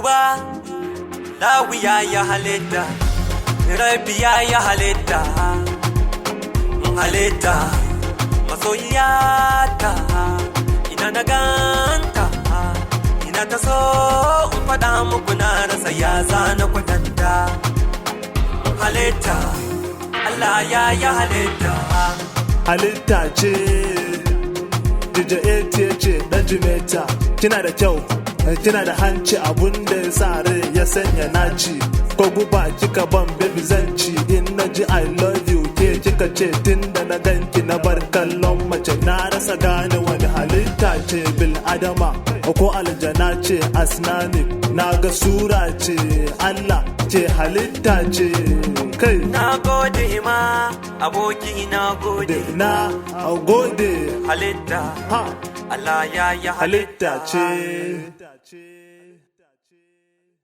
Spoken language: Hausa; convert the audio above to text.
Duba, Lawi ya yi halitta, Rabbi ya yi halitta, halitta, masoyiyata, ina na ganta, ina ta so in faɗa muku na rasa ya zana kwatanta. Halitta, Allah ya yi halitta. Halitta ce. DJ AT ce dan Jimeta. Kina da kyau, kina da hanci, abun da ya sa rai ya sanya naci. Ko guba kika ban, baby, zan ci. In na ji "I love you", ke kika ce. Tun da na ganki na bar kallon mace. Na rasa gane wani halitta ce, bil adama ko aljana ce. Asnani na ga sura ce, Allah ce, halitta ce kai. Na gode ma aboki, na gode. Na gode. Halitta, ha. Allah ya yi Halitta ce.